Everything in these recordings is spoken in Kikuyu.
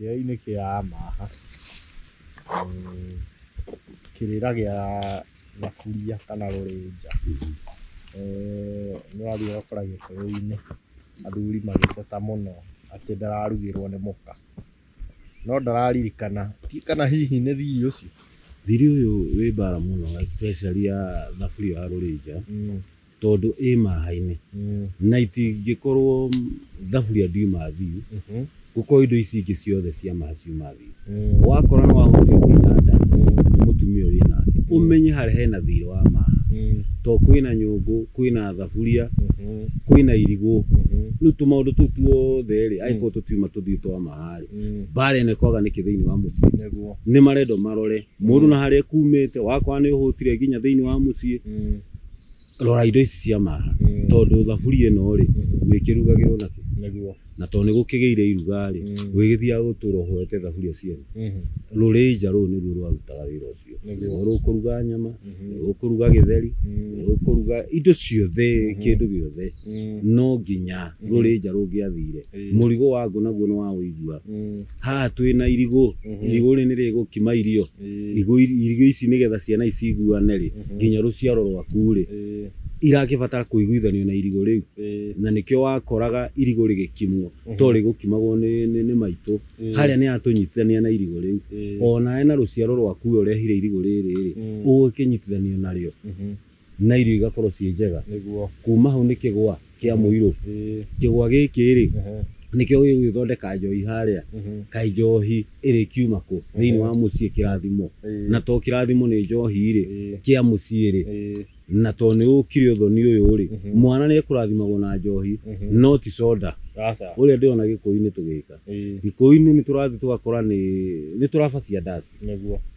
Kĩrĩra-inĩ kĩa Maha, kĩrĩra gĩa thaburia kana rũrĩnja. Nĩ ũrathiĩ ũgakora gĩkũyũ-inĩ athuri magĩteta mũno atĩ ndararugĩrwo nĩ mũka, no ndararirikana kana hihi nĩ thiri ũcio. Thiri ũyũ wĩ mbara mũno especially ya thaburia ya rũrĩnja tondũ ĩ maha-inĩ na itingĩkorwo thaburia ndiuma thiu gũkorwo indo ici ingĩ ciothe cia maha ciuma thiu. Wakora nĩ wahutio nginya nda nĩ mũtumia ũrĩ nake, ũmenye harĩa hena thirĩ wa maha, to kwĩna nyũngũ, kwĩna thaburia, kwĩna irigũ. Rĩu tũmaũndũ tũu tuothe rĩ, angĩkorwo tũtiuma tũthiĩ twa maha rĩ, mbara ĩno ĩkwaga nĩkĩ thĩinĩ wa mũciĩ? Nĩ marendwo marore mũndũ na harĩa ekumĩte, wakora nĩ ũhũtire nginya thĩinĩ wa mũciĩ, rora indo ici cia maha, tondũ thaburia ĩno rĩ, wĩkĩrugagĩrwo nakĩ? Na tondũ nĩ gũkĩgĩire iruga rĩ, wĩgĩthiaga gũtũra ũhoete thaburia ciene. Rũrĩnja rũu nĩruo rwarutaga wĩra ũcio. Nĩruo rũkũruga nyama, rũkũruga gĩtheri, rũkũruga indo ciothe, kĩndũ gĩothe. No nginya rũrĩnja rũngĩathire. Mũrigo wa ngũ naguo nĩ waũigua. Haha twĩna irigũ, irigũ rĩ nĩ rĩgũkima irio. Irio ici nĩgetha ciana iciguane rĩ, nginya rũciaro rwaku rĩ, irakĩbatara kũiguithanio na irigũ rĩu. Na nĩkĩo wakoraga irigũ rĩgĩkimwo, to rĩgũkimagwo nĩ maitũ. Harĩa nĩ atũnyitithania na irigũ rĩu. Onawe na rũciaro rwaku we ũrehire irigũ rĩrĩ rĩ, ũgũkĩnyitithanio narĩo. Na irio igakorwo ciĩ njega. Kuma hau nĩ kĩgwa kĩa mũirũ. Kĩgwa gĩkĩ rĩ, nĩkĩo gĩgũgĩthondeka njohi harĩa. Kaĩ njohi ĩrĩkiuma kũ thĩinĩ wa mũciĩ kĩrathimo. Na to kĩrathimo nĩ njohi rĩ, kĩa mũciĩ rĩ. Na to nĩ ũkire ũthoni ũyũ rĩ, mwana nĩ ekũrathimagwo na njohi, no ti soda. Ũrĩa ndĩrona gĩkũyũ-inĩ tũgĩka. Gĩkũyũ-inĩ nĩ tũrathiĩ tũgakora nĩ tũrabacia ndaci.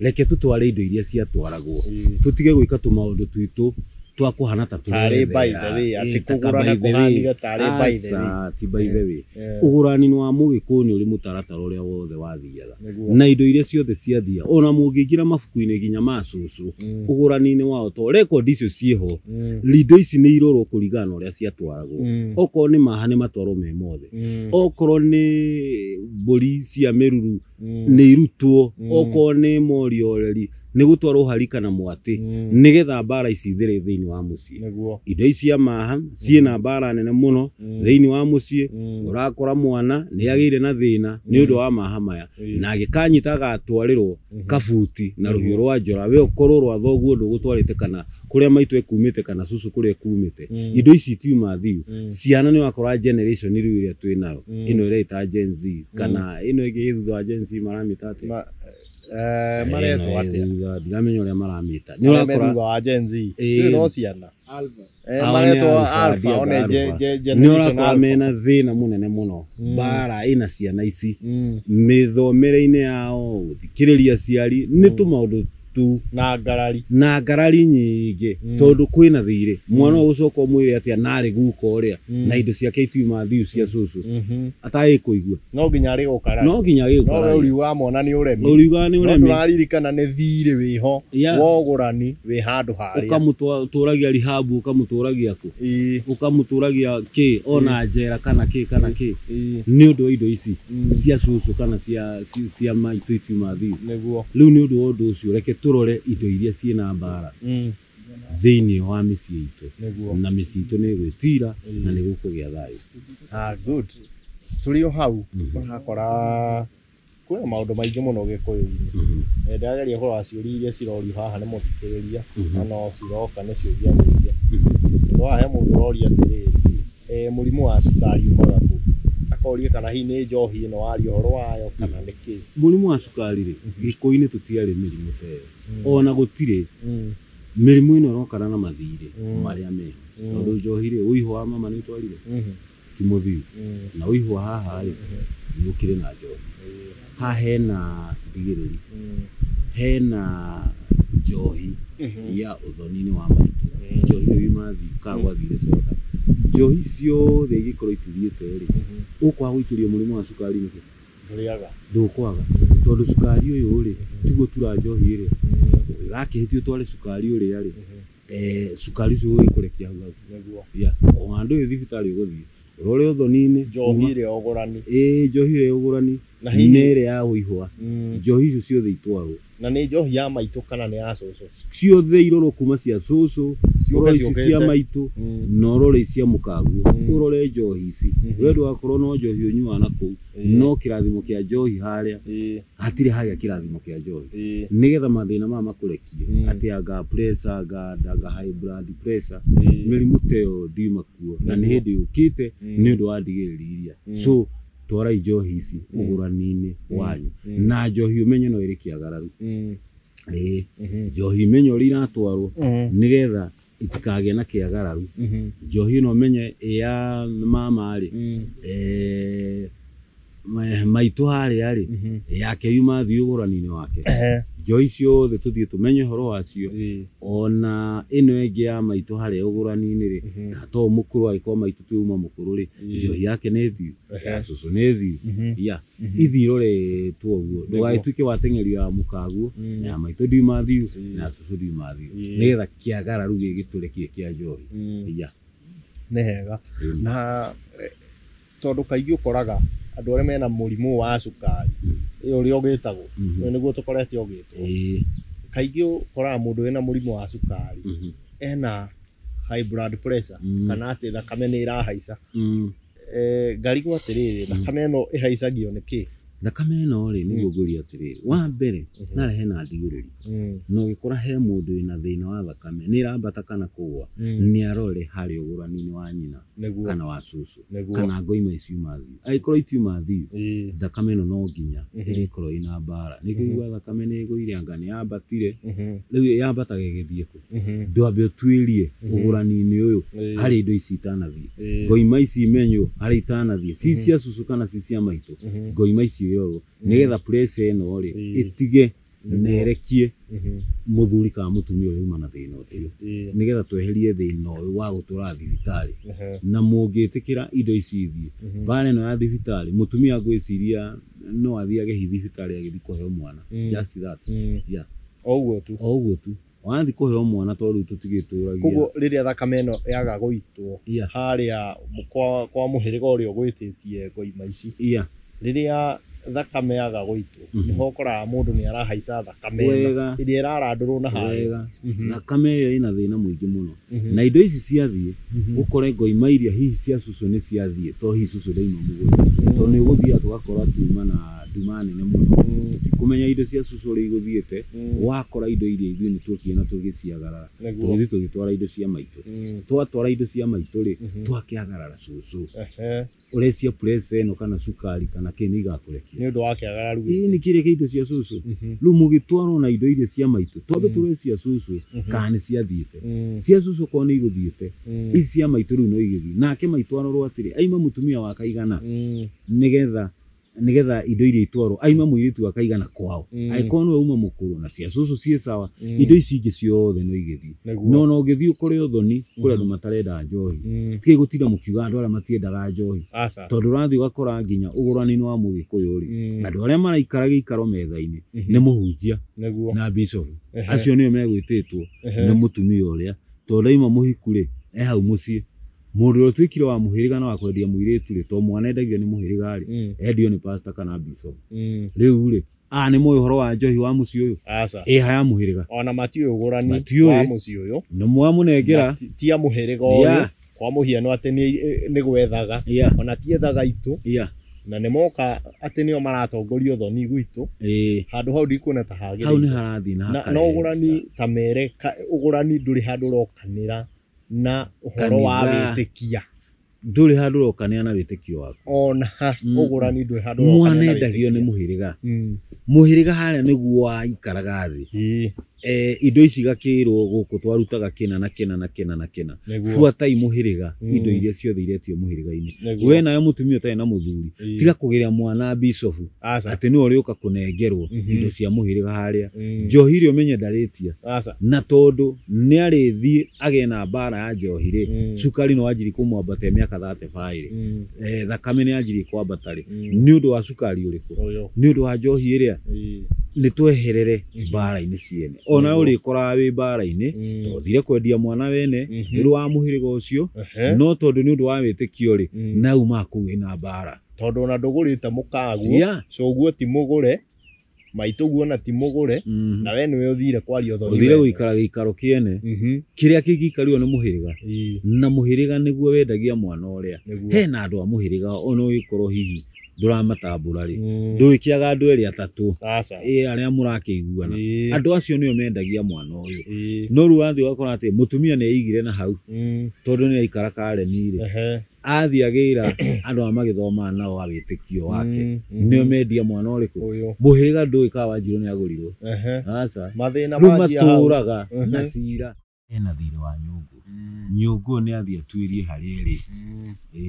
Reke tũtware indo iria ciatwaragwo. Tũtige gwĩka tũmaũndũ twitũ twa kũhana ta Tarĩ by the way, atĩ kũgũrana kũhanire tarĩ by the way. Aca, ti by the way. Ũgũrani wa mũgĩkũyũ nĩ ũrĩ mũtaratara ũrĩa wothe wathiaga. Na indo iria ciothe ciathia, ona mũngĩingĩra mabuku-inĩ nginya ma cũcũ, ũgũrani-inĩ wao to rekondi icio ciĩho, indo ici nĩ irorwo kũringana na ũrĩa ciatwaragwo. Okorwo nĩ maha nĩ matwarwo me mothe. Okorwo nĩ mbũri cia mĩruru nĩ irutwo. Okorwo nĩ mori oreri nĩ gũtwarwo harika na mwatĩ, nĩgetha mbara ici ithire thĩinĩ wa mũciĩ. Indo ici cia maha ciĩna mbara nene mũno thĩinĩ wa mũciĩ. Ũrakora mwana nĩ agĩire na thĩna nĩ ũndũ wa maha maya, na agĩkanyita agatwarĩrwo kabuti na rũhiũ rwa njora, we ũkorwo rwa thoguo ndũgũtwarĩte kana kũrĩa maitũ ekumĩte kana cũcũ kũrĩa ekumĩte. Indo ici itiuma thiu. Ciana nĩ wakora generation rĩu ĩrĩa twĩ nayo, ĩno ĩreita Gen Z, kana ĩno ĩngĩ ĩ thutha wa Gen Z maramĩta atĩa? Maretwo atĩa? Ndiramenya ũrĩa maramĩta. Nĩ Arĩa me ũrakora thutha wa Gen Z. Ĩĩ. Rĩu no ciana. Ao Maretwo nĩ Alpha, Alpha, one Alpha. Generation Nĩ ũrakora Alpha. mena thĩna mũnene mũno. Mbara ĩna ciana ici. Mĩthomere-inĩ yao, gũthikĩrĩria aciari, nĩ tũmaũndũ tu. Na ngarari. Na ngarari nyingĩ, tondũ kwĩna thirĩ. Mwana ũgũcoka ũmwĩre atĩa narĩ guka ũrĩa, na indo ciake itiuma thiu cia cũcũ. Atarĩ kũigua. No nginya arĩgũkararia. No nginya arĩgũkararia. No we ũriugaga mwana nĩ ũremi. Ũriugaga nĩ No ũremi. ndũraririkana nĩ thirĩ wĩho, wa ũgũrani wĩ handũ harĩa. Ũkamũtũragia rehab, ũkamũtũragia kũ? Ũkamũtũragia kĩ? Ona njera kana kĩ, kana kĩ? Nĩ ũndũ wa indo ici cia cũcũ kana cia maitũ itiuma thiu. Rĩu nĩ ũndũ wa ũndũ ũcio, reke tũrore indo iria ciĩna mbara thĩinĩ wa mĩciĩ itũ. Na mĩciĩ itũ nĩ ĩgwĩtira na nĩ gũkũgĩa thayũ. Good. Tũrĩ o hau, ũrakora kwĩna maũndũ maingĩ mũno gĩkũyũ-inĩ. Ndĩrageria kũrora ciũria iria cirorio haha nĩ mũthikĩrĩria, na no ciroka nĩ ciũria nyingĩ. Tondũ haha he mũndũ ũroria atĩrĩrĩ, mũrimũ wa cukari umaga kũ? Akoria kana hihi nĩ njohi ĩno waria ũhoro wayo kana nĩ kĩ? Mũrimũ wa cukari rĩ, gĩkũyũ-inĩ tũtiarĩ mĩrimũ ta ĩyo. Ona gũtirĩ. Mĩrimũ ĩno ĩrokana na mathirĩ marĩa meho. Tondũ njohi rĩ, ũihũ wa mama nĩ ũtwarire? Ti mũthiu. Na ũihũ wa haha rĩ, nĩ ũkĩrĩ na njohi. Haha hena ndigĩrĩri. Hena njohi ya ũthoni-inĩ wa maitũ. Njohi ĩyo yuma thiu, kana gwathire soda. Njohi ciothe ingĩkorwo itithiĩte rĩ, ũkwaga gũikĩrio mũrimũ wa cukari nĩkĩ? Ndũrĩaga. Ndũkwaga. Tondũ cukari ũyũ rĩ, tiguo tura njohi ĩrĩa. Ũngĩgakĩhĩtia ũtware cukari ũrĩa rĩ, cukari ũcio ũgĩkũrekia hau hau. Yeah. Ona ndũĩ thibitarĩ ũgũthiĩ. Ũrore ũthoni-inĩ. Njohi ĩrĩa ũgũrani. Ĩĩ, njohi ĩrĩa ũgũrani. Na hihi nĩ ĩrĩa ya ũihwa njohi icio ciothe itwarwo na nĩ njohi ya maitũ kana nĩ ya cũcũ ciothe irorwo kuma cia cũcũ Ciũke ũrore ici cia ciũkĩte. maitũ na ũrore ici cia mũkaguo ũrore njohi ici we ndũgakorwo no njohi ũnyuaga na kũu no kĩrathimo kĩa njohi harĩa hatirĩ hagĩa kĩrathimo kĩa njohi nĩgetha mathĩna maya makũrekie atĩ anga pressure anga anga high blood pressure mĩrimũ ta ĩyo ndiuma kuo na nĩ hĩndĩ yũkĩte nĩ ũndũ wa ndigĩrĩri iria so twarai njohi ici ũgũrani-inĩ wanyu na njohi ũmenye no ĩrĩ kĩagararu ĩĩ njohi menye ũrĩa iratwarwo nĩgetha itikagĩe na kĩagararu njohi ĩno ũmenye ĩ ya mama rĩ maitũ harĩa rĩ yake yuma thiĩ ũgũrani-inĩ wake njohi ciothe tũthiĩ tũmenye ũhoro wacio ona ĩno ĩngĩ ya maitũ harĩa ũgũrani-inĩ rĩ na to mũkũrũ angĩkorwo maitũ ti uma mũkũrũ rĩ njohi yake nĩ thiu ya cũcũ nĩ thiu ya ithiĩ iroretwo ũguo ndũgagĩtuĩke wateng'erio ya mũkaguo na ya maitũ ndiuma thiu na ya cũcũ ndiuma thiu nĩgetha kĩagararu gĩgĩtũrekie kĩa njohi ya nĩ hega na tondũ kaingĩ ũkoraga andũ arĩa mena mũrimũ wa cukari ũrĩa ũgĩtagwo ũyũ nĩguo tũkorete ũgĩtwo kaingĩ ũkoraga mũndũ wĩna mũrimũ wa cukari ena high blood pressure kana atĩ thakame nĩ ĩrahaica ngarigwo atĩrĩrĩ thakame ĩno ĩhaicagio nĩ kĩ thakame ĩno rĩ nĩguo ngwĩre atĩrĩrĩ wa mbere narĩ hena ndigĩrĩri na ũgĩkora he mũndũ wĩna thĩna wa thakame nĩ ĩrambata kana kũgũa nĩ arore harĩa ũgũrani-inĩ wa nyina kana wa cũcũ kana ngoima iciuma thiu angĩkorwo itiuma thiu thakame ĩno no nginya ĩrĩkorwo ĩna mbara nĩkĩo ũiguaga thakame nĩ ĩgũire anga nĩ yambatire rĩu yambataga ĩgĩthiĩ kũ ndwambe ũtuĩrie ũgũrani-inĩ ũyũ harĩ indo ici itanathiĩ ngoima ici imenywo harĩ itanathiĩ ci cia cũcũ kana ci cia maitũ ngoima ici irorwo nĩgetha pressure ĩno rĩ ĩtige na ĩrekie mũthuri kana mũtumia ũrĩa uma na thĩna ũcio nĩgetha tweherie thĩna ũyũ wa gũtwara thibitarĩ na mũngĩtĩkĩra indo ici ithiĩ mbara ĩno ya thibitarĩ mũtumia ngwĩciria no athiage hihi thibitarĩ agĩthiĩ kũheo mwana just that yeah o ũguo tu o ũguo tu wathiĩ kũheo mwana tondũ rĩu tũtigĩtũragia koguo rĩrĩa thakame ĩno yaga gũitwo harĩa kwa mũhĩrĩga ũrĩa ũgwĩtĩtie ngoima ici rĩrĩa thakame yaga gũitwo nĩho ũkoraga mũndũ nĩ arahaica thakame ĩno ĩrĩa ĩrarandũrwo na harĩa thakame ĩyo ĩna thĩna mũingĩ mũno na indo ici ciathiĩ ũkore ngoima iria hihi cia cũcũ nĩ ciathiĩ to hihi cũcũ ndaima mũgũnda tondũ nĩ ũgũthiaga tũgakora tuma na nduma nene mũno tũtikũmenya indo cia cũcũ ũrĩa igũthiĩte wakora indo iria ithuĩ nĩ tuokire na tũgĩciagarara tũgĩthiĩ tũgĩtwara indo cia maitũ twatwara indo cia maitũ rĩ twakĩagarara cũcũ ũrecia pressure ĩno kana cukari kana kĩ nĩ igakũrekia nĩ ũndũ wa kĩagararu ĩĩ nĩ kĩrĩa kĩa indo cia cũcũ rĩu mũgĩtwarwo na indo iria cia maitũ twambe tũrore cia cũcũ kana nĩ ciathiĩte cia cũcũ korwo nĩ igũthiĩte ici cia maitũ rĩu no igĩthiĩ nake maitũ arorwo atĩrĩ aima mũtumia wa kaigana nĩgetha indo iria itwarwo aima mũirĩtu wa kaigana kwao angĩkorwo nĩwe uma mũkũrũ na cia cũcũ ciĩ sawa indo ici ingĩ ciothe no igĩthiĩ no no ũngĩthiĩ ũkore ũthoni kũrĩ andũ matarenda njohi tigai gũtinda mũkiuga andũ arĩa matiendaga njohi tondũ ũrathiĩ ũgakora nginya ũgũrani-inĩ wa mũgĩkũyũ rĩ andũ arĩa maraikara gĩikaro metha-inĩ nĩ mũhunjia na bishop acio nĩo megwĩtĩtwo nĩ mũtumia ũrĩa tondũ aima mũhiku rĩ e hau mũciĩ mũndũ ũrĩa ũtuĩkire wa mũhĩrĩga na wa kwendia mũirĩtu rĩ to mwana endagio nĩ mũhĩrĩga rĩ endio nĩ pastor kana bishop rĩu rĩ aya nĩ moĩ ũhoro wa njohi wa mũciĩ ũyũ ĩ haya mũhĩrĩga ona matiũĩ ũgũrani wa mũciĩ ũyũ nĩ mwamũnengera ti a mũhĩrĩga ũyũ kwa mũhiano atĩ nĩ gwethaga ona ti ethaga itũ na nĩ moka atĩ nĩo maratongoria ũthoni gwitũ handũ hau ndikuona ta hagĩrĩire hau nĩ harathiĩ na na ũgũrani ta mere ũgũrani ndũrĩ handũ ũrokanĩra na ũhoro wa wĩtĩkia ndũrĩ handũ ũrokanĩra na wĩtĩkio waku ona ũgũrani ndũrĩ handũ ũrokanĩra mwana endagio nĩ mũhĩrĩga mũhĩrĩga harĩa nĩguo waikaraga thĩ indo ici igakĩrwo gũkũ twarutaga kĩna na kĩna na kĩna na kĩna buatai mũhĩrĩga indo iria ciothe iretio mũhĩrĩga-inĩ we nawe mũtumia ũtarĩ na mũthuri tiga kũgĩra mwana bishop atĩ nĩwe ũrĩũka kũnengerwo indo cia mũhĩrĩga harĩa njohi ĩrĩa ũmenye ndarĩtia na tondũ nĩ arĩthiĩ agĩe na mbara ya njohi rĩ cukari no wanjirie kũmwambatia mĩaka 35 rĩ thakame nĩ yanjirie kwambata rĩ nĩ ũndũ wa cukari ũrĩkũ nĩ ũndũ wa njohi ĩrĩa nĩ tweherere mbara-inĩ ciene ona ũrĩkoraga wĩ mbara-inĩ tothire kwendia mwana wene nĩ ũndũ wa mũhĩrĩga ũcio no tondũ nĩ ũndũ wa wĩtĩkio rĩ na uma kũu ĩna mbara Tondũ ona ndũgũrĩte mũkaguo, cũguo ti mũgũre, maitũguo ona ti mũgũre, na we nĩwe ũthire kwaria ũthoni. Ũthire gũikara gĩikaro kĩene kĩrĩa kĩngĩikario nĩ mũhĩrĩga, na mũhĩrĩga nĩguo wendagia mwana ũrĩa. Hena andũ a mũhĩrĩga ona ũgĩkorwo hihi ndũramatambũra rĩ, ndũgĩkĩaga andũ erĩ atatũ arĩa mũrakĩiguana, andũ acio nĩo mendagia mwana ũyũ. No rĩu wathiĩ ũgakora atĩ mũtumia nĩ eigire na hau tondũ nĩ aikara Karen rĩ, athiĩ agĩra andũ arĩa magĩthomaga nao a wĩtĩkio wake nĩo mendia mwana ũrĩkũ. Mũhĩrĩga ndũĩ kana Wanjirũ nĩ agũrirwo. Aca. Mathĩna manjia hau. Matũraga na cira. Hena thirĩ wa nyũngũ. Nyũngũ nĩ athiĩ atuĩrie harĩa ĩrĩ.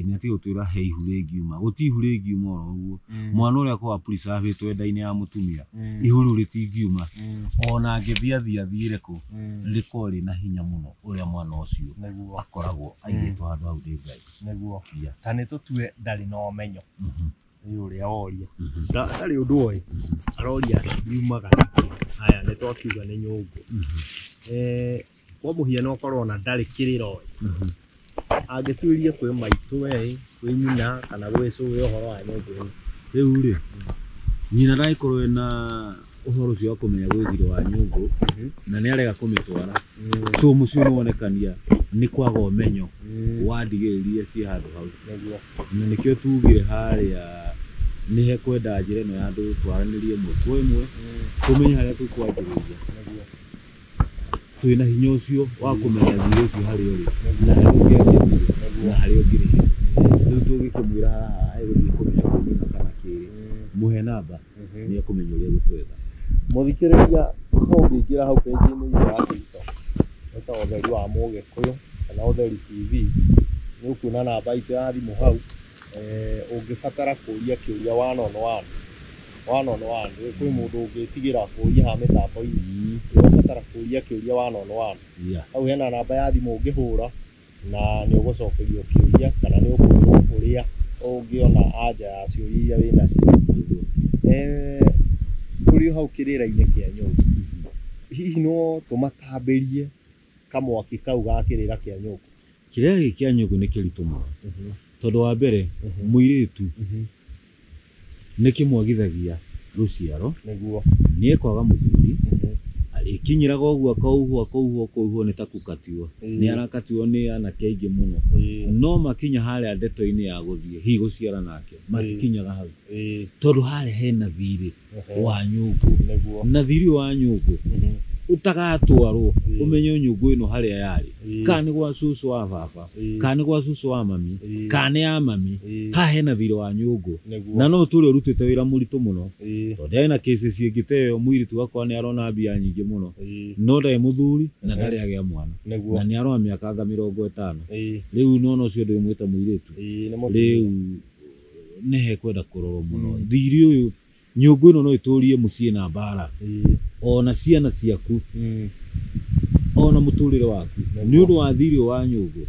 Nĩ atige gũtwĩra he ihu rĩngiuma. Gũti ihu rĩngiuma oro ũguo. Mwana ũrĩa akoragwo preservĩtwo nda-inĩ ya mũtumia, ihu rĩu rĩtingiuma. Ona angĩthiĩ athiĩ athiĩre kũ, rĩkoragwo rĩna hinya mũno ũrĩa mwana ũcio akoragwo aigĩtwo handũ hau nĩ Ngai. Nĩguo. Ta nĩ tũtue ndarĩ na ũmenyo. Nĩ ũrĩa woria. Ndarĩ ũndũ oĩ. Aroria yumaga nĩkĩ. Haya nĩ twakiuga nĩ nyũngũ. Kwa mũhiano okorwo ona ndarĩ kĩrĩra oĩ, angĩtuĩrie kwĩ maitũ we, kwĩ nyina kana gwĩ cũwe ũhoro wa nyũngũ ĩno. Rĩu rĩ, nyina ndangĩkorwo ena ũhoro ũcio wa kũmenya gwĩ thirĩ wa nyũngũ, na nĩ arega kũmĩtwara. So mũciĩ nĩ wonekania nĩ kwaga ũmenyo wa ndigĩrĩria ciĩ handũ hau. Na nĩkĩo tugire harĩa nĩ hekwenda njĩra ĩno ya andũ twaranĩrie ĩmwe kwa ĩmwe, tũmenye harĩa tũkwanjĩrĩria. Twĩna hinya ũcio wa kũmenya thirĩ ũcio harĩa ũrĩ, na harĩa ũngĩanjĩrĩria, na harĩa ũngĩrĩhĩra. Rĩu tũngĩkĩmwĩra haha egũthiĩ kũmenya kwĩ nyina kana kĩrĩ, mũhe namba nĩ ekũmenya ũrĩa egũtwetha. Mũthikĩrĩria ũngĩingĩra hau page-inĩ itũ ya TikTok ĩtagwo Ũtheri wa Mũgĩkũyũ kana Ũtheri TV, nĩ ũkuona namba itũ ya thimũ hau. Ũngĩbatara kũria kĩũria one on one, one on one, kwĩ mũndũ ũngĩtigĩra kũria haha mĩtambo-inĩ, ũrabatara kũria kĩũria one on one. Hau hena namba ya thimũ ũngĩhũra na nĩ ũgũcokerio kĩũria kana nĩ ũkwĩrwo ũrĩa ũngĩona anja ya ciũria iria wĩnacio. Tũrĩ o hau kĩrĩra-inĩ kĩa nyũngũ, hihi no tũmatambĩrie kamwaki kau ga kĩrĩra kĩa nyũngũ? Kĩrĩra gĩkĩ kĩa nyũngũ nĩ kĩritũ mũno, tondũ wa mbere mũirĩtu nĩ kĩmwagithagia rũciaro, Nĩguo. nĩ ekwaga mũthuri, arĩkinyĩraga ũguo akauhwo akauhwo akauhwo nĩ ta kũkatiwo, nĩ arakatiwo nĩ anake aingĩ mũno, no makinya harĩa ndeto-inĩ ya gũthiĩ hihi gũciara nake matikinyaga hau, tondũ harĩa hena thirĩ wa nyũngũ. Na thirĩ wa nyũngũ ũtagatwarwo ũmenye nyũngũ ĩno harĩa yarĩ, kana nĩ gwa cũcũ wa baba, kana nĩ gwa cũcũ wa mami, kana nĩ ya mami, haha hena thirĩ wa nyũngũ. Na no ũtũre ũrutĩte wĩra mũritũ mũno, tondũ hena cases ĩngĩ ta ĩyo mũirĩtu ũgakora nĩ arona mbia nyingĩ mũno, no ndarĩ mũthuri na ndarĩ agĩa mwana, na nĩ arona mĩaka anga 50. Rĩu nona ũcio ndũmwĩta mũirĩtu, rĩu nĩ hekwenda kũrorwo mũno thirĩ ũyũ. Nyũngũ ĩno no ĩtũrie mũciĩ na mbara, ona ciana ciaku, ona mũtũrĩre waku, nĩ ũndũ wa thirĩ wa nyũngũ.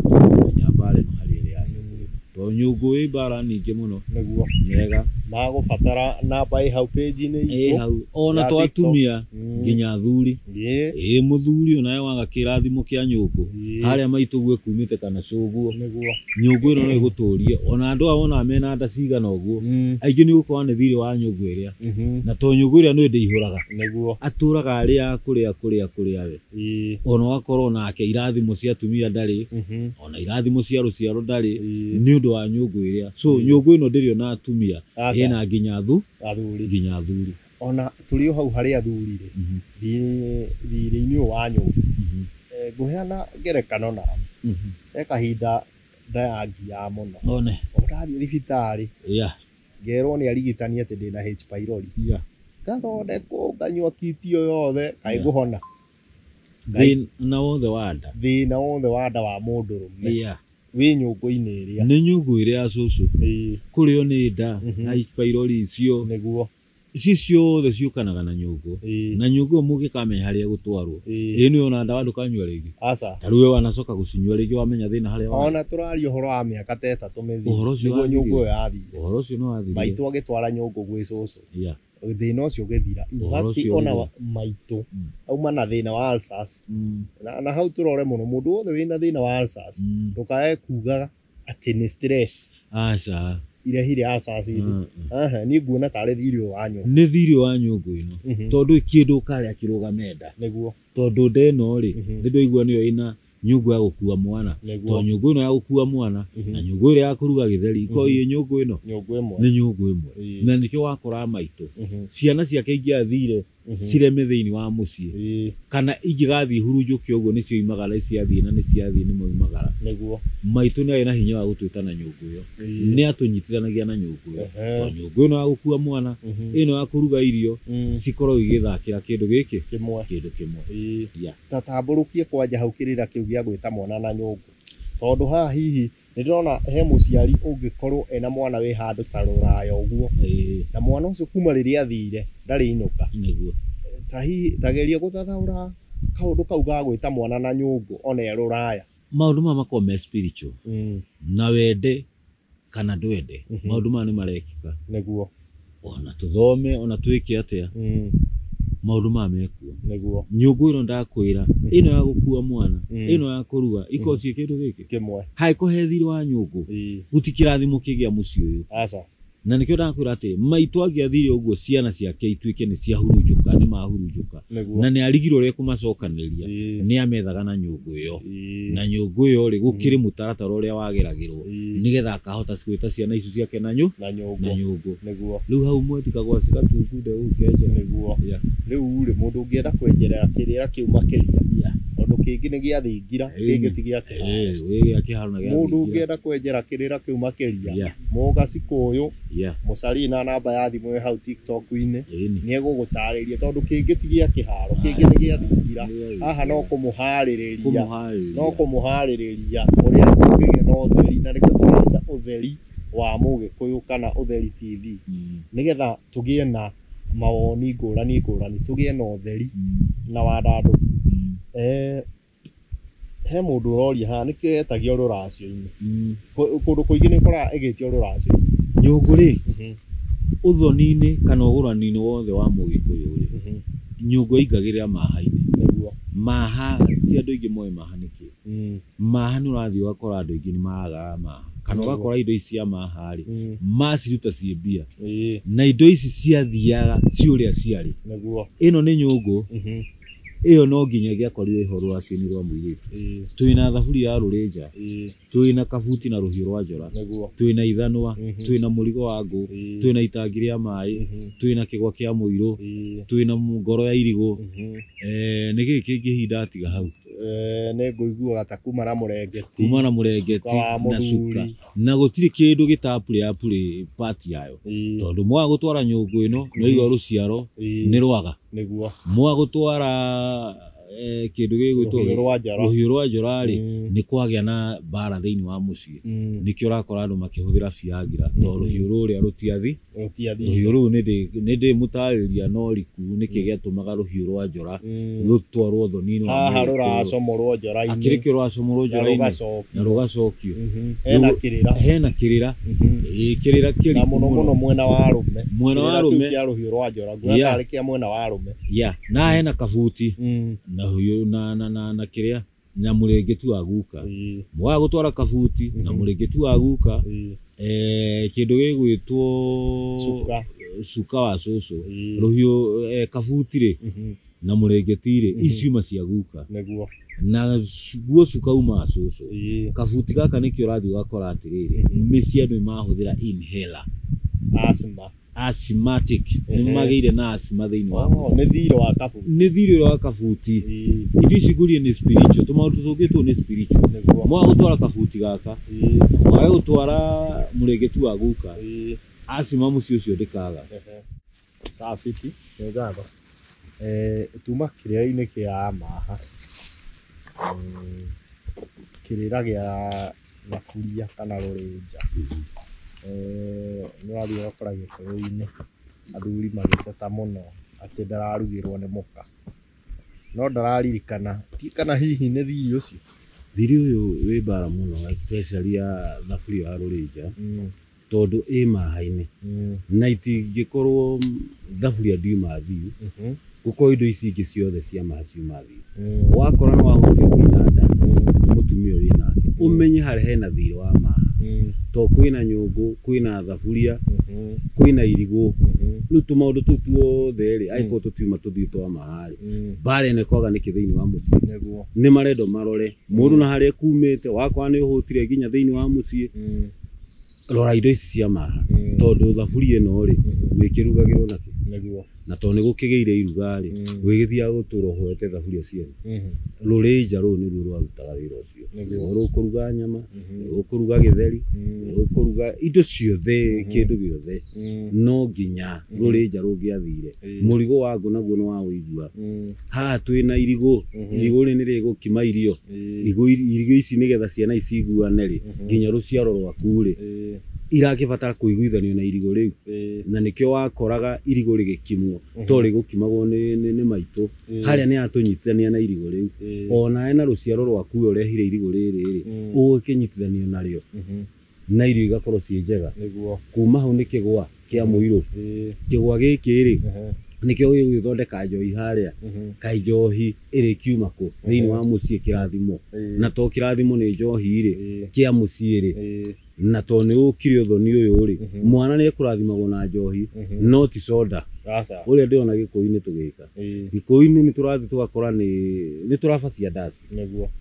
Kũmenya mbara ĩno harĩa ĩrĩ ya nyũngũ, tondũ nyũngũ ĩ mbara nyingĩ mũno. Nĩguo. Wega. Magũbatara namba ĩ hau page-inĩ itũ. Ĩ hau. Ona to atumia nginya athuri. Ĩ mũthuri onawe waga kĩrathimo kĩa nyũngũ, harĩa maitũguo ĩkumĩte kana cũguo. Nĩguo. Nyũngũ ĩno no ĩgũtũrie. Ona andũ aya wona mena nda cigana ũguo, aingĩ nĩ gũkorwo nĩ thirĩ wa nyũngũ ĩrĩa. Na to nyũngũ ĩrĩa nĩ ndĩihũraga. Nĩguo. Atũraga arĩa kũrĩa kũrĩa kũrĩa we. Ona ũgakorwo nake irathimo cia atumia ndarĩ, ona irathimo cia rũciaro ndarĩ, nĩ ũndũ wa nyũngũ ĩrĩa. So nyũngũ ĩno ndĩrĩ ona atumia, ĩna nginya athuri. Nginya athuri. Ona tũrĩ o hau harĩ athuri rĩ, thirĩ-inĩ ũyũ wa nyũngũ. Ngũheana ngerekano nawe. He kahinda nda yangiaga mũno. One. O ndathiĩ thibitarĩ, ngerwo nĩ arigitani atĩ ndĩna H pylori. Ngathondekwo, nganyua kiti ĩyo yothe, kaĩ ngũhona. Thĩna wothe wa nda. Thĩna wothe wa nda wa mũndũrũme. Wĩ nyũngũ-inĩ ĩrĩa. Nĩ nyũngũ ĩrĩa ya cũcũ. Kũrĩo nĩ nda, na H pylori icio. Nĩguo. Ici ciothe ciũkanaga na nyũngũ. Na nyũngũ ĩyo mũngĩkamenya harĩa ĩgũtwarwo. Ĩ nĩ ona ndawa ndũkanyua rĩngĩ. Aca. Ta rĩu we wanacoka gũcinyua rĩngĩ wamenya thĩna harĩa warĩ. Ona tũraria ũhoro wa mĩaka ta 3 mĩthiru. Ũhoro ũcio Nĩguo wathirire. nyũngũ ĩyo yathirire. Ũhoro ũcio nĩ wathirire. Maitũ agĩtwara nyũngũ gwĩ cũcũ. Thĩna ũcio ũgĩthira. In Ũhoro fact, ũcio ona ũgĩthira. maitũ auma na thĩna wa ulcers. Na hau tũrore mũno, mũndũ wothe wĩna thĩna wa ulcers, ndũkae kuga Atĩ nĩ stress. Aca. Irehire ulcers ici. Aha, niĩ nguona tarĩ thirĩ wa nyũngũ. Nĩ thirĩ wa nyũngũ ĩno. Tondũ kĩndũ ũkarĩa kĩrũgame nda. Nĩguo. Tondũ nda ĩno rĩ, nĩ ndĩraigua nĩyo ĩna nyũngũ ya gũkua mwana. Tondũ nyũngũ ĩno ya gũkua mwana na nyũngũ ĩrĩa ya kũruga gĩtheri ikoragwo ĩ nyũngũ ĩno. Nyũngũ ĩmwe. Nĩ nyũngũ ĩmwe. Na nĩkĩo wakora maitũ. Ciana ciake ingĩathire cireme thĩinĩ wa mũciĩ. Kana ingĩgathiĩ hurunjũke ũguo nĩcio imagara ciathiĩ na nĩ ciathiĩ nĩ moimagara. Nĩguo. Maitũ nĩ arĩ na hinya wa gũtwĩta na nyũngũ ĩyo. Nĩ atũnyitithanagia na nyũngũ ĩyo. Tondũ nyũngũ ĩno ya gũkua mwana, ĩno ya kũruga irio, cikoragwo igĩthakĩra kĩndũ gĩkĩ kĩmwe. Kĩndũ kĩmwe. Ta tambũrũkie kwanja hau kĩrĩra kĩu gĩa gwĩta mwana na nyũngũ. Tondũ haha hihi nĩ ndĩrona he mũciari ũngĩkorwo ena mwana wĩ handũ ta rũraya ũguo. Na mwana ũcio kuma rĩrĩa athire ndarĩ inũka. Nĩguo. Ta hihi tageria gũthathaũra kaũndũ kau ga gwĩta mwana na nyũngũ ona e rũraya. Maũndũ maya makoragwo me spiritual. Na wende kana ndwende, maũndũ maya nĩ marekĩka. Nĩguo. Ona tũthome, ona twĩke atĩa, maũndũ maya mekuo. Nĩguo. Nyũngũ ĩno ndakwĩra, ĩno ya gũkua mwana, ĩno ya kũruga, ikoragwo ciĩ kĩndũ gĩkĩ kĩmwe. Hangĩkorwo he thirĩ wa nyũngũ, gũtirĩ kĩrathimo kĩgĩa mũciĩ ũyũ. Aca. Na nĩkĩo ndakwĩra atĩ maitũ angĩathire ũguo ciana ciake ituĩke nĩ ciahurunjũka, nĩ mahurunjũka. Na nĩ arigirwo ũrĩa ekũmacokanĩrĩria, nĩ amethaga na nyũngũ ĩyo. Na nyũngũ ĩyo rĩ, gũkĩrĩ mũtaratara ũrĩa wageragĩrwo, nĩgetha akahota gwĩta ciana icio ciake na nyũngũ. Na nyũngũ. Nĩguo. Rĩu hau mwendi kagwacĩ gatungu ũkenjera. Nĩguo. Rĩu rĩ, mũndũ ũngĩenda kwenjerera kĩrĩra kĩu makĩria, tondũ kĩngĩ nĩ gĩa thingira, kĩngĩ ti gĩa kĩharo. Gĩa kĩharo na gĩa Mũndũ thingira. ũngĩenda kwenjera kĩrĩra kĩu makĩria, Mũgacikũyũ, mũcarie na namba ya thimũ ĩ hau TikTok-inĩ, nĩ egũgũtarĩria tondũ kĩngĩ ti gĩa kĩharo, kĩngĩ nĩ gĩa thingira. Haha no kũmũharĩrĩria, no kũmũharĩrĩria ũrĩa ũngĩgĩa na ũtheri, na nĩkĩo tũrenda ũtheri wa Mũgĩkũyũ kana Ũtheri TV, nĩgetha tũgĩe na mawoni ngũrani ngũrani, tũgĩe na ũtheri na wandandũku. He mũndũ ũroria haha nĩkĩo yetagio rũracio-inĩ. Kũndũ kũingĩ nĩ ũkoraga ĩgĩtio rũracio-inĩ. Nyũngũ rĩ, ũthoni-inĩ kana ũgũrani-inĩ wothe wa Mũgĩkũyũ rĩ, nyũngũ ĩingagĩrĩra maha-inĩ. Nĩguo. Maha, ti andũ aingĩ moĩ maha nĩ kĩ. Maha nĩ ũrathiĩ ũgakora andũ aingĩ nĩ maragara maha. Kana ũgakora indo ici cia maha rĩ, maciruta ciĩ mbia. Na indo ici ciathiaga ci ũrĩa ciarĩ. Nĩguo. Ĩno nĩ nyũngũ. Ĩyo no nginya ĩngĩakorirwo ĩho rũracio-inĩ rwa mũirĩtu. Twĩna thaburia ya rũrĩnja, twĩna kabuti na rũhiũ rwa njora, twĩna ithanwa, twĩna mũrigo wa ngũ, twĩna itangi rĩa maĩ, twĩna kĩgwa kĩa mũirũ, twĩna ngoro ya irigũ. Nĩ kĩĩ kĩngĩ hihi ndatiga hau? Nĩ ngũiguaga ta kuma na mũrengeti. Kuma na mũrengeti na cuka. Na gũtirĩ kĩndũ gĩtapurĩ part yayo. Tondũ mwaga gũtwara nyũngũ ĩno, nĩ waigua rũciaro nĩ rwaga. Nĩguo. Mwaga gũtwara kĩndũ gĩgwĩtwo rũhiũ rwa njora rĩ, nĩ kwagĩa na mbara thĩinĩ wa mũciĩ. Nĩkĩo ũrakora andũ makĩhũthĩra Viagra, tondũ rũhiũ rũrĩa rũtiathi. Rũhiũ rũu nĩ ndĩmũtarĩria no riku nĩkĩ gĩatũmaga rũhiũ rwa njora rũtwarwo thoni-inĩ wa Haha mũgĩkũyũ. rũracomorwo njora-inĩ. Akĩrĩ kĩo rũracomorwo njora-inĩ. Na rũgacokio. Hena kĩrĩra. Hena kĩrĩra. Kĩrĩra kĩriku Na mũno mũno mwena wa arũme. Mwena wa arũme. Kĩrĩra kĩu kĩa rũhiũ rwa njora. Nguona tarĩ kĩa mwena wa arũme. Na hena kabuti. Na huyo na kĩrĩa na mũrengeti wa guka. Mwaga gũtwara kabuti na mũrengeti wa guka, kĩndũ gĩgwĩtwo cuka, cuka wa cũcũ, rũhiũ, kabuti rĩ, na mũrengeti rĩ, ici ciuma cia guka. Nĩguo. Na guo cuka umaga cũcũ. Kabuti gaka nĩkĩo ũrathiĩ ũgakora atĩrĩrĩ, mĩciĩ andũ nĩmahũthĩra inhaler. Asthma. Asthmatic. Nĩ magĩire na asthma thĩinĩ wa mũciĩ. Nĩ thirĩ wa kabuti. Nĩ thirĩ wa kabuti. Indo ici ngũrie nĩ spiritual. Tũmaũndũ tũngĩ tũũ nĩ spiritual. Mwaga gũtwara kabuti gaka, mwaga gũtwara mũrengeti wa guka, asthma mũciĩ ũcio ndĩkaga. Sabiti, nĩ ngatho. Tuma kĩrĩra-inĩ kĩa maha, kĩrĩra gĩa thaburia kana rũrĩnja. Nĩ ũrathiĩ ũgakora Gĩkũyũ-inĩ athuri magĩteta mũno atĩ ndararugĩrwo nĩ mũka, no ndararirikana kana hihi nĩ thiri ũcio. Thiri ũyũ wĩ mbara mũno especially ya thaburia ya rũrĩnja, tondũ ĩ maha-inĩ na itingĩkorwo thaburia ndiuma thiu, gũkorwo indo ici ingĩ ciothe cia maha ciuma thiu. Wakora nĩ wahutio nginya nda nĩ mũtumia ũrĩ nake, ũmenye harĩa hena thirĩ wa maha. To kwĩna nyũngũ, kwĩna thaburia, kwĩna irigũ. Rĩu tũmaũndũ tũu tuothe rĩ, angĩkorwo tũtiuma tũthiĩ twa maha rĩ, mbara ĩno ĩkwaga nĩkĩ thĩinĩ wa mũciĩ? Nĩ marendwo marore mũndũ na harĩa kumĩte, wakwa nĩ ũhũtire nginya thĩinĩ wa mũciĩ, rora indo ici cia maha, tondũ thaburia ĩno rĩ, wĩkĩrugagĩrwo nakĩ? Na tondũ nĩ gũkĩgĩire iruga rĩ, wĩgĩthiaga gũtũra ũhoete thaburia ciene. Rũrĩnja rũu nĩruo rwarutaga wĩra ũcio. Nĩruo rũkũruga nyama, rũkũruga gĩtheri, rũkũruga indo ciothe, kĩndũ gĩothe. No nginya rũrĩnja rũngĩathire. Mũrigo wa ngũ naguo nĩ wa ũigua. Haha twĩna irigũ, irigũ rĩ nĩ rĩgũkima irio. Irigũ ici nĩgetha ciana iciguane rĩ, nginya rũciaro rwaku rĩ, irakĩbatara kũiguithanio na irigũ rĩu. Na nĩkĩo wakoraga irigũ rĩgĩkimwo, to rĩgũkimagwo nĩ maitũ. Harĩa nĩ atũnyitithania na irigũ rĩu. Onawe na rũciaro rwaku we ũrehire irigũ rĩrĩ rĩ, ũgũkĩnyitithanio narĩo. Na irio igakorwo ciĩ njega. Kuma hau nĩ kĩgwa kĩa mũirũ. Kĩgwa gĩkĩ rĩ, nĩkĩo gĩgũgĩthondeka njohi harĩa. Kaĩ njohi ĩrĩkiuma kũ thĩinĩ wa mũciĩ kĩrathimo. Na to kĩrathimo nĩ njohi rĩ, kĩa mũciĩ rĩ. Na to nĩ ũkire ũthoni ũyũ rĩ, mwana nĩ ekũrathimagwo na njohi, no ti soda. Ũrĩa ndĩrona Gĩkũyũ-inĩ tũgĩka. Gĩkũyũ-inĩ nĩ tũrathiĩ tũgakora nĩ tũrabacia ndaci.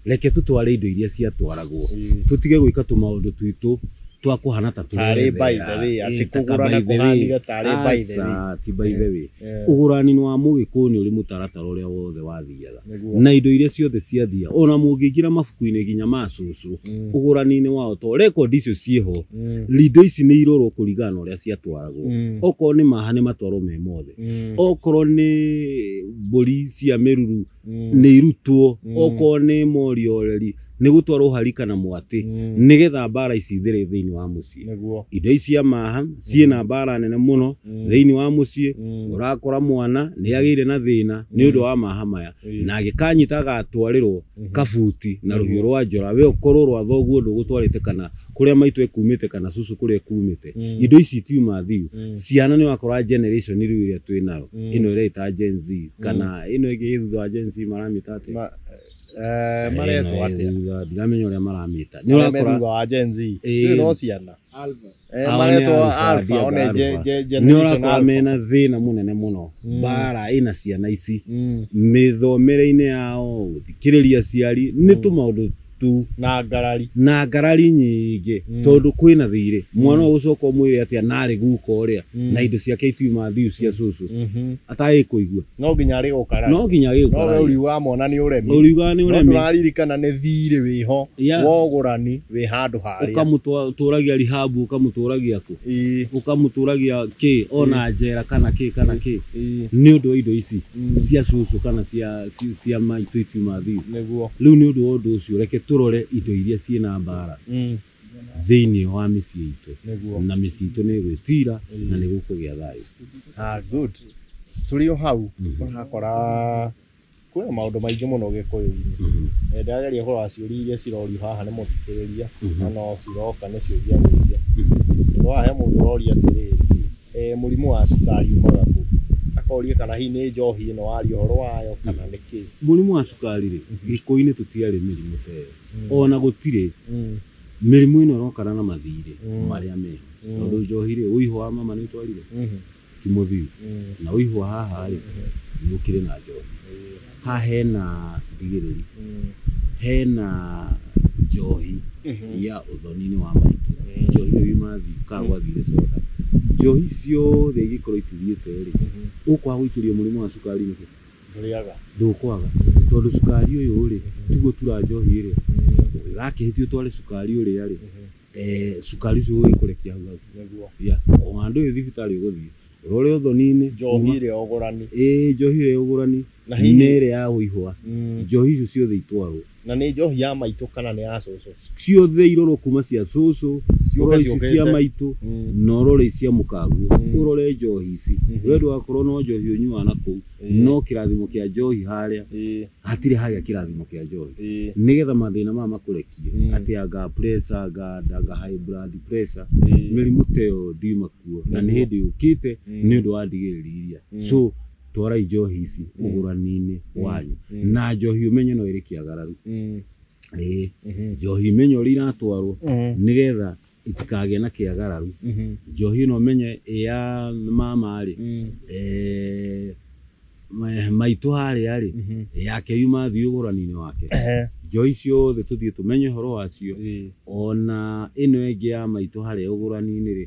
Reke tũtware indo iria ciatwaragwo. Tũtige gwĩka tũmaũndũ twitũ twa kũhana ta Tarĩ by the way, atĩ kũgũrana kũhanire tarĩ by the way. Ti by the way. Ũgũrani wa mũgĩkũyũ nĩ ũrĩ mũtaratara ũrĩa wothe wathiaga. Na indo iria ciothe ciathia, ona mũngĩingĩra mabuku-inĩ nginya ma cũcũ, ũgũrani-inĩ wao to rekondi icio ciĩho, indo ici nĩ irorwo kũringana na ũrĩa ciatwaragwo. Okorwo nĩ maha nĩ matwarwo me mothe. Okorwo nĩ mbũri cia mĩruru nĩ irutwo. Okorwo nĩ mori oreri nĩ gũtwarwo harika na mwatĩ, nĩgetha mbara ici ithire thĩinĩ wa mũciĩ. Indo ici cia maha ciĩna mbara nene mũno thĩinĩ wa mũciĩ. Ũrakora mwana nĩ agĩire na thĩna nĩ ũndũ wa maha maya, na agĩkanyita agatwarĩrwo kabuti na rũhiũ rwa njora, we ũkorwo rwa thoguo ndũgũtwarĩte kana kũrĩa maitũ ekumĩte kana cũcũ kũrĩa ekumĩte. Indo ici itiuma thiu. Ciana nĩ wakora generation rĩu ĩrĩa twĩ nayo, ĩno ĩreita Gen Z, kana ĩno ĩngĩ ĩ thutha wa Gen Z maramĩta atĩa? Maretwo atĩa? Ndiramenya ũrĩa maramĩta. Nĩ ũrakora thutha wa Gen Z. Rĩu no ciana. Maretwo Alpha, one Nĩ ũrakora mena thĩna mũnene mũno. Mbara ĩna ciana ici. Mĩthomere-inĩ yao, gũthikĩrĩria aciari, nĩ tũmaũndũ tu. Na ngarari. Na ngarari nyingĩ. Tondũ kwĩna thirĩ. Mwana ũgũcoka ũmwĩre atĩa narĩ guka ũrĩa, na indo ciake itiuma thiu cia cũcũ. Atarĩ kũigua. No nginya arĩgũkararia. No nginya arĩgũkararia. No we ũriugaga mwana nĩ ũremi. Ũriugaga nĩ ũremi. No ndũraririkana nĩ thirĩ wĩho, wa ũgũrani wĩ handũ harĩa. Ũkamũtũragia rihabu, ũkamũtũragia kũ? Ũkamũtũragia kĩ? Ona njera kana kĩ, kana kĩ? Nĩ ũndũ wa indo ici cia cũcũ kana cia maitũ itiuma thiu. Rĩu nĩ ũndũ wa ũndũ ũcio, reke tũrore indo iria ciĩna mbara thĩinĩ wa mĩciĩ itũ. Na mĩciĩ itũ nĩ ĩgwĩtira na nĩ gũkũgĩa thayũ. Good. Tũrĩ o hau, ũrakora kwĩna maũndũ maingĩ mũno Gĩkũyũ-inĩ. Ndĩrageria kũrora ciũria iria cirorio haha nĩ mũthikĩrĩria, na no ciroka nĩ ciũria nyingĩ. Tondũ haha he mũndũ ũroria atĩrĩrĩ, mũrimũ wa cukari umaga kũ? Akoria kana hihi nĩ njohi ĩno waria ũhoro wayo kana nĩ kĩ? Mũrimũ wa cukari rĩ, Gĩkũyũ-inĩ tũtiarĩ mĩrimũ ta ĩyo. Ona gũtirĩ. Mĩrimũ ĩno ĩrokana na mathirĩ marĩa meho. Tondũ njohi rĩ, ũihũ wa mama nĩ ũtwarire? Ti mũthiu. Na ũihũ haha rĩ, nĩ ũkĩrĩ na njohi. Haha hena ndigĩrĩri, hena njohi ya ũthoni-inĩ wa maitũ. Njohi ĩyo yuma thiu kana gwathire soda. Njohi ciothe ingĩkorwo itithiĩte rĩ, ũkwaga gũikĩrio mũrimũ wa cukari nĩkĩ? Ndũrĩaga. Ndũkwaga. Tondũ cukari ũyũ rĩ, tiguo tura njohi ĩrĩa. Ũgĩgakĩhĩtia ũtware cukari ũrĩa rĩ, cukari ũcio ũgĩkũrekia hau hau. O handũ ũyũ thibitarĩ ũgũthiĩ, ũrore ũthoni-inĩ. Njohi ĩrĩa ũgũrani. Njohi ĩrĩa ũgũrani. Nĩ ĩrĩa ya ũihũa. Njohi icio ciothe itwarwo. Na nĩ njohi ya maitũ kana nĩ ya cũcũ? Ciothe irorwo kuma cia cũcũ, ũrore ici cia maitũ, na ũrore ici cia mũkaguo, ũrore njohi ici. We ndũgakorwo no njohi ũnyuaga na kũu, no kĩrathimo kĩa njohi harĩa, hatirĩ hagĩa kĩrathimo kĩa njohi. Nĩgetha mathĩna maya makũrekie, atĩ anga pressure, anga high blood pressure, mĩrimũ ta ĩyo ndiuma kuo, na nĩ hĩndĩ yũkĩte nĩ ũndũ wa ndigĩrĩri iria. So twarai njohi ici ũgũrani-inĩ wanyu. Na njohi ũmenye no ĩrĩ kĩagararu. Njohi menye ũrĩa iratwarwo, nĩgetha itikagĩe na kĩagararu. Njohi ĩno menye ĩ ya mama rĩ, maitũ harĩa rĩ, yake yuma thiĩ ũgũrani-inĩ wake. Njohi ciothe tũthiĩ tũmenye ũhoro wacio. Ona ĩno ĩngĩ ya maitũ harĩa ũgũrani-inĩ rĩ,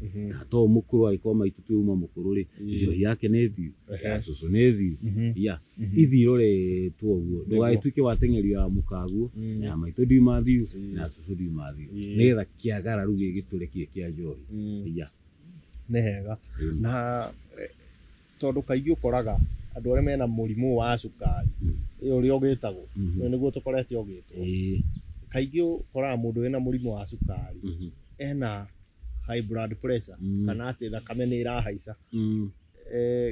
to mũkũrũ angĩkorwo maitũ ti uma mũkũrũ rĩ, njohi yake nĩ thiu, ya cũcũ nĩ thiu. Ya ithiĩ iroretwo ũguo, ndũgagĩtuĩke wateng'erio ya mũkaguo, ya maitũ ndiuma thiu, na ya cũcũ ndiuma thiu, nĩgetha kĩagararu gĩgĩtũre kĩ kĩa njohi. Ya nĩ hega. Na tondũ kaingĩ ũkoraga andũ arĩa mena mũrimũ wa cukari ũrĩa ũgĩtagwo, nĩguo tũkorete ũgĩtwo, kaingĩ ũkoraga mũndũ wĩna mũrimũ wa cukari ena high blood pressure, kana atĩ thakame nĩ ĩrahaica.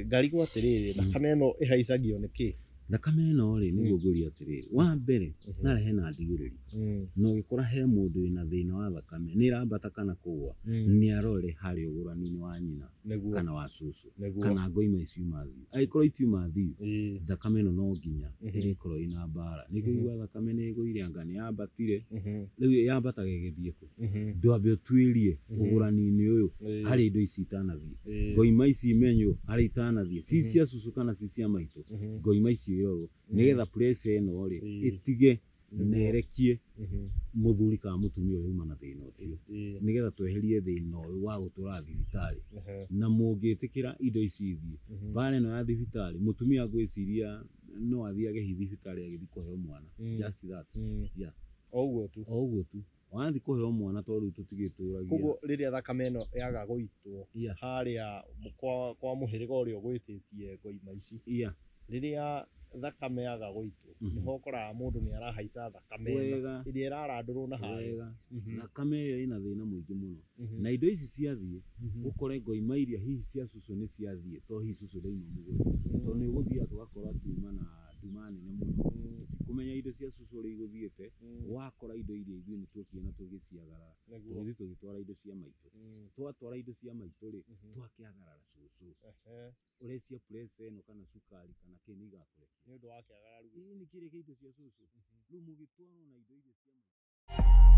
Ngarigwo atĩrĩrĩ, thakame ĩno ĩhaicagio nĩ kĩ? Thakame ĩno rĩ, nĩguo ngũria atĩrĩrĩ, wa mbere narehe na ndigũrĩri, na ũgĩkora he mũndũ wĩna thĩna wa thakame nĩ ĩrambata kana kũgũa, nĩ arore harĩa ũgũrani-inĩ wa nyina kana wa cũcũ, kana ngoima iciuma thiu. Angĩkorwo itiuma thiu, thakame ĩno no nginya ĩrĩkorwo ĩna mbara. Nĩkĩo ũiguaga thakame nĩ ĩgũire, anga nĩ yambatire, rĩu yambataga ĩgĩthiĩ kũ? Ndwambe ũtuĩrie ũgũrani-inĩ ũyũ harĩ indo ici itanathiĩ, ngoima ici imenywo harĩ itanathiĩ, ci cia cũcũ kana ci cia maitũ, ngoima ici irorwo nĩgetha pressure ĩno rĩ ĩtige na ĩrekie mũthuri kana mũtumia ũrĩa uma na thĩna ũcio, nĩgetha tweherie thĩna ũyũ wa gũtũra thibitarĩ. Na mũngĩtĩkĩra indo ici ithiĩ mbara ĩno ya thibitarĩ, mũtumia ngwĩciria no athiage hihi thibitarĩ agĩthiĩ kũheo mwana, just that. Yeah, o ũguo tu, o ũguo tu wathiĩ kũheo mwana, tondũ rĩu tũtigĩtũragia. Koguo rĩrĩa thakame ĩno yaga gũitwo harĩa kwa mũhĩrĩga ũrĩa ũgwĩtĩtie ngoima ici, rĩrĩa thakame yaga gũitwo, nĩho ũkoraga mũndũ nĩ arahaica thakame ĩno ĩrĩa ĩrarandũrwo na harĩa. Thakame ĩyo ĩna thĩna mũingĩ mũno, na indo ici ciathiĩ ũkore ngoima iria hihi cia cũcũ nĩ ciathiĩ, to hihi cũcũ ndauma mũgũrũ, tondũ nĩ ũgũthiaga tũgakora tuma na nduma nene mũno, tũtikũmenya indo cia cũcũ ũrĩa igũthiĩte. Wakora indo iria ithuĩ nĩ tuokire na tũgĩciagarara, tũgĩthiĩ tũgĩtwara indo cia maitũ, twatwara indo cia maitũ rĩ, twakĩagarara cũcũ, ũrecia pressure ĩno kana cukari kana kĩ nĩ igakũrekia nĩ ũndũ wa kĩagararu nĩ kĩrĩa kĩa indo cia cũcũ. Rĩu mũgĩtwarwo na indo iria cia maitũ.